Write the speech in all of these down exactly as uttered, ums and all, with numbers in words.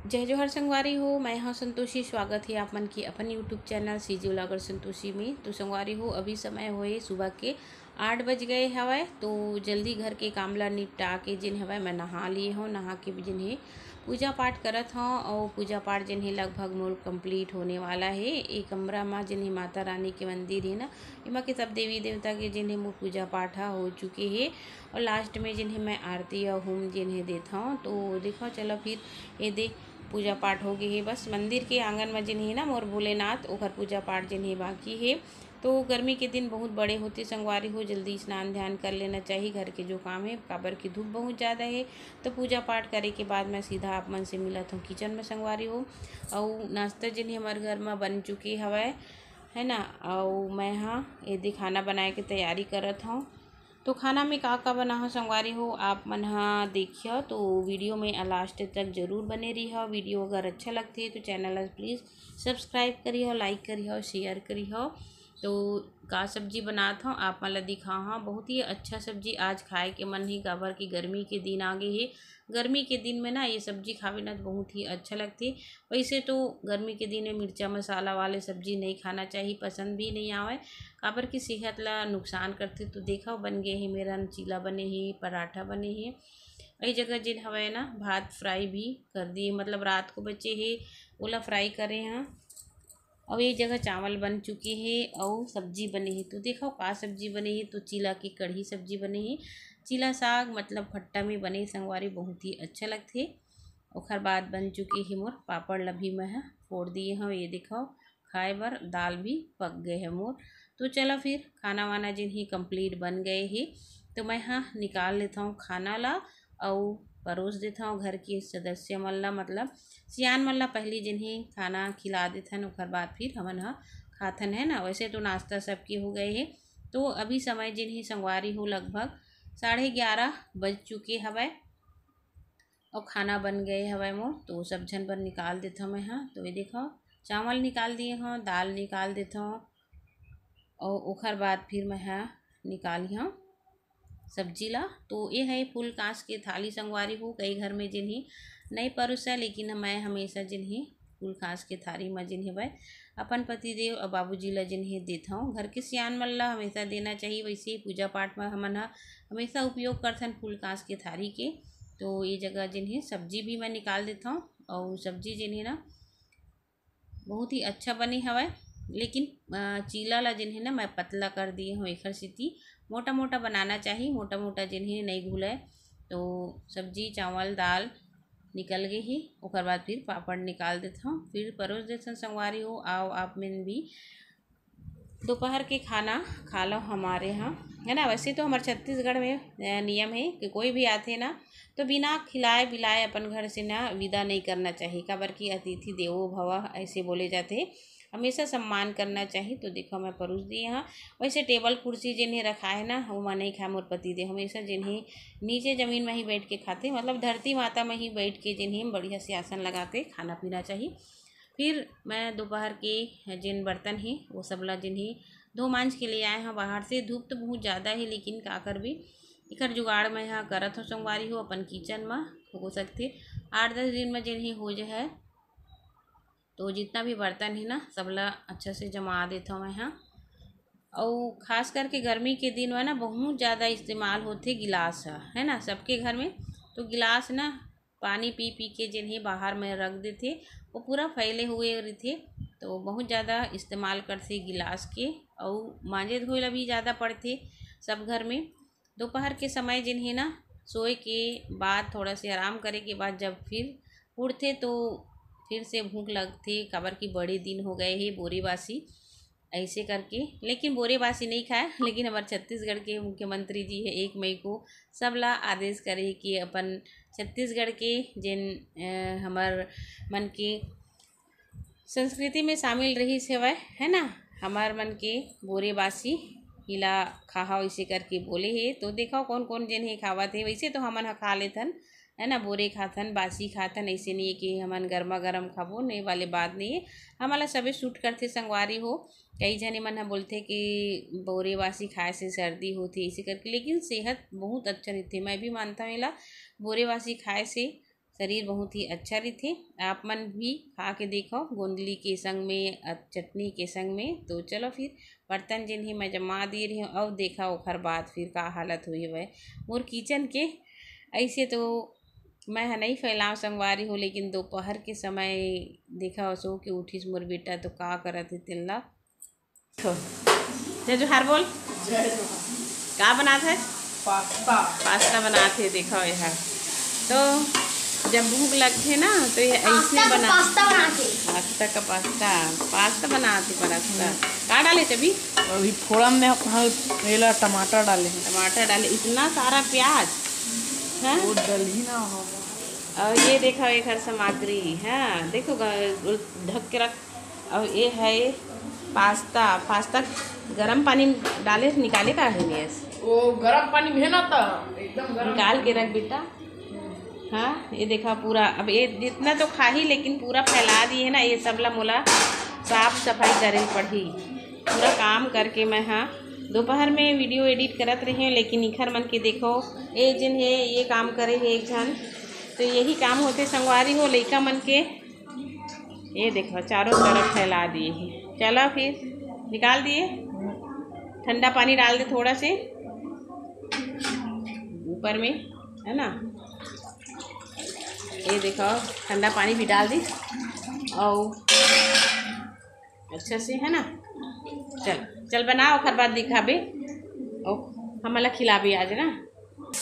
जय जोहार संगवारी हो, मैं हूं संतोषी। स्वागत है आप मन के अपन YouTube channel CG vlogger Santoshi में। तो संगवारी हो, अभी समय होए सुबह के आठ बज गए हवय, तो जल्दी घर के काम ला निपटा के जेन हवय, मैं नहा लिए हूं। नहा के जेन हे पूजा पाठ करत हूं, और पूजा पाठ जेन हे लगभग मोर कंप्लीट होने वाला है। एक कमरा में जेन हे माता रानी के मंदिर है ना, एमा के सब देवी देवता के जेन हे मोर पूजा पाठ ह हो चुके हे। और लास्ट में जेन हे मैं आरती और होम जेन हे देत हूं। तो देखो, चलो फिर ये दे पूजा पाठ हो गए हे। बस मंदिर के आंगन में जेन हे ना मोर भोलेनाथ, ओकर पूजा पाठ जेन हे बाकी हे। तो गर्मी के दिन बहुत बड़े होते संगवारी हो, जल्दी स्नान ध्यान कर लेना चाहिए, घर के जो काम है, काबर की धूप बहुत ज़्यादा है। तो पूजा पाठ करे के बाद मैं सीधा आप मन से मिलत हूं किचन में संगवारी हो। और नाश्ता जेन हे हमर घर में बन चुके हवय, है ना। और मैं हा ये दे खाना बनाए के तैयारी करत हूं। तो खाना में का का बना हो संगवारी हो, आप मन हा देखियो, तो वीडियो में लास्ट तक जरूर बने रहियो। वीडियो अगर अच्छा लगथे तो चैनल ला प्लीज सब्सक्राइब करियो, लाइक करियो, शेयर करियो। तो का सब्जी बनात हूं, आप मन ला दिखा हूं। बहुत ही अच्छा सब्जी आज खाए के मन ही, काबर की गर्मी के दिन आ गए हे। गर्मी के दिन में ना ये सब्जी खावे ना तो बहुत ही अच्छा लगथे। वैसे तो गर्मी के दिन में मिर्चा मसाला वाले सब्जी नहीं खाना चाहिए, पसंद भी नहीं आवे, काबर की सेहत ला नुकसान करथे। तो देखो, बन गए हे मेरा चीला बने हे, पराठा बने हे। ये जगह जेन हवय ना, भात फ्राई भी कर दिए, मतलब रात को बचे हे, ओला फ्राई करे हैं। और ये जगह चावल बन चुके हे और सब्जी बने हे। तो देखो का सब्जी बने हे, तो चीला की कढ़ी सब्जी बने हे। चीला साग मतलब खट्टा में बने संगवारी, बहुत ही अच्छा लगथे। ओखर बाद बन चुके हे मोर पापड़ ला भी मैं ह फोड़ दिए हूँ। ये देखो, खाए बर दाल भी पक गए हे मोर। तो चलो फिर खाना वाना जेन हे कंप्लीट बन गए हे, तो मैं ह निकाल लेता हूँ खाना ला, अउ परोस देत हव घर के सदस्य मन ला, मतलब सियान मन ला पहली जेन हे खाना खिला देथन, ओकर बाद फिर हमन ह खाथन, है ना। वैसे तो नाश्ता सबके हो गए हे। तो अभी समय जेन हे संगवारी हो, लगभग साढ़े ग्यारह बज चुके हवय और खाना बन गए हवय मोर। तो सब झन बर निकाल देथव मैं ह। तो ये देखो, चावल निकाल दिए हव, दाल निकाल देथव और ओखर बाद फिर मैं ह निकाली हव सब्जी ला। तो ये है फूल कांस के थाली संगवारी हो, कई घर में जेन हे नई परोसय, लेकिन मैं हमेशा जेन हे फूल कांस के थाली म जेन हे वह अपन पतिदेव और बाबूजी ला जेन हे देथव। घर के सियान मन ला हमेशा देना चाहिए। वैसे ही पूजा पाठ में हमन ह हमेशा उपयोग करथन फूल कांस के थाली के। तो ये जगह जेन हे सब्जी भी मैं निकाल देथव और सब्जी जेन हे ना बहुत ही अच्छा बने हवय, लेकिन अ, चीला ला जेन हे ना मैं पतला कर दिए हव, एखर सेती मोटा मोटा बनाना चाही, मोटा मोटा जेन हे नई घुलय। तो सब्जी, चावल, दाल निकल गए हे, ओकर बाद फिर पापड़ निकाल देथव, फिर परोस देथव संगवारी हो। आओ आप मन भी दोपहर के खाना खा लो हमारे यहाँ, है ना। वैसे तो हमारे छत्तीसगढ़ में अ, नियम है कि कोई भी आथे ना तो बिना खिलाए बिलाए अपन घर से ना विदा नहीं करना चाहिए, काबर कि अतिथि देवो भव ऐसे बोले जाते हैं, हमेशा सम्मान करना चाहिए। तो देखो मैं परोस दिए हाँ। वैसे टेबल कुर्सी जेन हे रखा है ना, वो मन नहीं खाए मोर पति देव, हमेशा जेन हे नीचे जमीन में ही बैठ के खाते, मतलब धरती माता में ही बैठ के जेन हे बढ़िया से आसन लगा के खाना पीना चाहिए। फिर मैं दोपहर के जेन बर्तन हे वो सब ला जेन हे धो मांज के ले आए हैं बाहर से। धूप तो बहुत ज़्यादा है, लेकिन का करबे, एकर जुगाड़ मैं ह करत हव संगवारी हो अपन किचन म। हो सकथे आठ दस दिन म जेन हे हो जाए, तो जितना भी बर्तन हे ना सबला अच्छा से जमा देथव मैं ह। अउ खास करके गर्मी के दिन में ना बहुत ज़्यादा इस्तेमाल होथे गिलास ह, है ना, सबके घर में। तो गिलास ना पानी पी पी के जेन हे बाहर में रख देथे, वो पूरा फैले हुए रहिथे। तो बहुत ज़्यादा इस्तेमाल करथे गिलास के, अउ मांजे धोए ला भी ज़्यादा पड़थे सब घर में। दोपहर के समय जेन हे ना, सोए के बाद, थोड़ा से आराम करे के बाद जब फिर उठथे तो फिर से भूख लगथे, काबर कि बड़े दिन हो गए हे बोरे बासी। ऐसे करके, लेकिन बोरे बासी नहीं खाए, लेकिन हमारे छत्तीसगढ़ के मुख्यमंत्री जी है एक मई को सबला आदेश करे कि अपन छत्तीसगढ़ के जेन अ, हमर मन के संस्कृति में शामिल रहिस हेवय, है ना, हमर मन के बोरे बासी इला खाहा इसे करके बोले हे। तो देखो कौन कौन जेन हे खावत हे। वैसे तो हमन ह खा लेथन, है ना, बोरे खाथन, बासी खाथन, ऐसे नहीं है कि हमन गर्मा गर्म खाबो, नहीं वाले बात नहीं है। हमन ला सबे सूट करथे संगवारी हो। कई झने मन ह बोलथे कि बोरे बासी खाए से सर्दी होथे, इसे करके, लेकिन सेहत बहुत अच्छा रहिथे। मैं भी मानता हूँ एला, बोरे बासी खाए से शरीर बहुत ही अच्छा रहिथे। आप मन भी खा के देखव गोंदली के संग में, अ, चटनी के संग में। तो चलो फिर बर्तन जेन हे मैं जमा दिए रही हूँ। अब देखा ओखर बाद फिर का हालत हुई हवय मोर किचन के। ऐसे तो मैं ह नहीं फैलाव संगवारी हो, लेकिन दोपहर के समय देखा सो के उठिस मोर बेटा तो का करत हे तेन ला। तो जय जोहार बोल। जय जोहार। का बनात हे? पास्ता। पास्ता बनात हे, देखो ये ह। तो जब भूख लगथे ना तो ये ऐसने पास्ता का बना पास्ता बनात हे। पास्ता का पास्ता, पास्ता बनात हे, पास्ता। हम्म। का डाले अभी? अभी फोड़न में अपना एला टमाटर डाले हैं। टमाटर डाले, इतना सारा प्याज। हाँ? वो डलही ना हो। और ये देखो एक घर सामग्री, हाँ, देखो ग-, ढक के रख। और ये है पास्ता, पास्ता गरम पानी डाले निकाले का है नेस? वो गरम पानी में है ना, तो एकदम गरम निकाल के रख बेटा। हाँ, ये देखा पूरा, अब ये जितना तो खाही, लेकिन पूरा फैला दिए है ना, ये सब ला मोला साफ सफाई करे पड़ही। पूरा काम करके मैं, हाँ, दोपहर में वीडियो एडिट करत रहे हूँ, लेकिन इखर मन के देखो, ये जिन है, ये काम करे है एक झन, तो यही काम होते संगवारी हो, लइका मन के। ये देखो, चारों तरफ फैला दिए हैं। चलो फिर निकाल दिए, ठंडा पानी डाल दे थोड़ा से ऊपर में, है ना। ये देखो, ठंडा पानी भी डाल दी और अच्छा से, है ना। चल, चल बनाओ, ओकर बाद दिखाबे और हमला खिलाबे आज ना।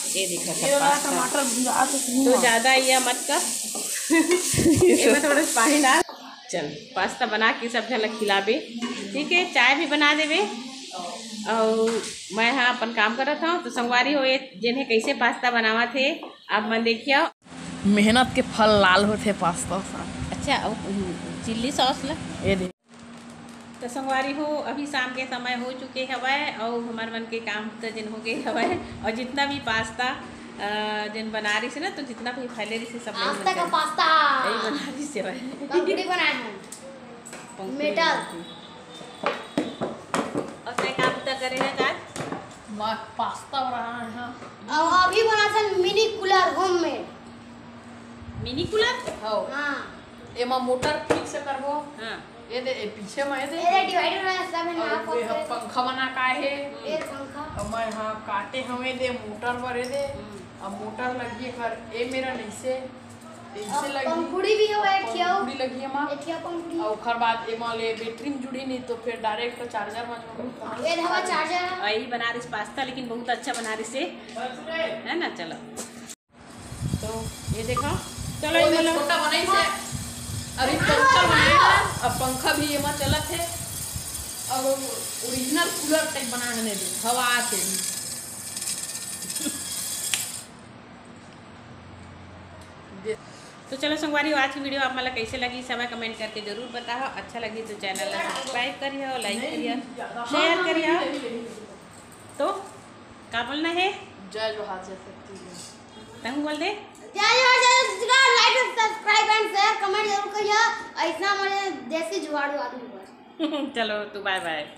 ये देखो सब ये वाला पास्ता। टमाटर भुंजा तो नहीं तो हुआ। ज्यादा ये मत कर। ये में थोड़ा सा पानी डाल। चल, पास्ता बना के सब झन ला खिलाबे, ठीक है, चाय भी बना देबे। और मैं हाँ अपन काम करत हूँ, तो संगवारी हो, ये जेन हे कैसे पास्ता बनावत हे, आप मन देखियो। मेहनत के फल लाल होथे पास्ता सा। अच्छा, और चिल्ली सॉस ला। ये दे। तो संगवारी हो, अभी शाम के समय हो चुके हवय और हमर मन के काम तो जिन हो गए हवय और जितना भी पास्ता, अ, जिन बना रही से ना, तो जितना भी फैले रही से सब यही पास्ता का बना-, पास्ता। यही बना रही से हवय। पंखुड़ी बनाए हैं। पंखुड़ी मेटल। बनाती। और तय का बुता करे है आज? मा-, पास्ता बनाना है। और अभी बनाथन mini cooler homemade. Mini cooler? हो। हाँ। एमा मोटर फिक्स करबो। हाँ। ये दे, ए पीछे में ये दे। ये दे डिवाइडर वाला सब है ना, और ये पंखा बना का है। ये पंखा। और मैं हाँ काटे हवे दे मोटर बर ये दे। हम्म। अब मोटर लगी कर ए मेरा नहीं से। इसे अब लगी। पंखुड़ी भी हो, एक ठिया। पंखुड़ी लगी एमा। एक ठिया पंखुड़ी। और ओखर बाद एमा ले बैटरी में जुड़ी नहीं तो फिर डायरेक्ट चार्जर में जोड़ो। ये हवा चार्जर है। और यही बना रही पास्ता, लेकिन बहुत अच्छा बना रही से। है ना, चलो। तो ये देखो, चलो, ये मतलब छोटा बनाई से अभी पंखा बनाया है। अब पंखा भी एमा चलत है। अब ओरिजिनल कूलर टाइप बनाने दे, हवा आते ही। तो चलो संगवारी, आज की वीडियो आप मन ला कैसे लगी, सब कमेंट करके जरूर बताओ। अच्छा लगी तो चैनल ला सब्सक्राइब करियो, लाइक करियो, शेयर करियो। तो का बोलना है? जय जोहार, जय शक्ति। तंग बोल दे। जय जोहार, जय Chhattisgarh. Like, subscribe and share, comment जरूर करियो। ऐसा हमारे देसी जुगाड़ू आदमी पर। चलो तो बाय बाय।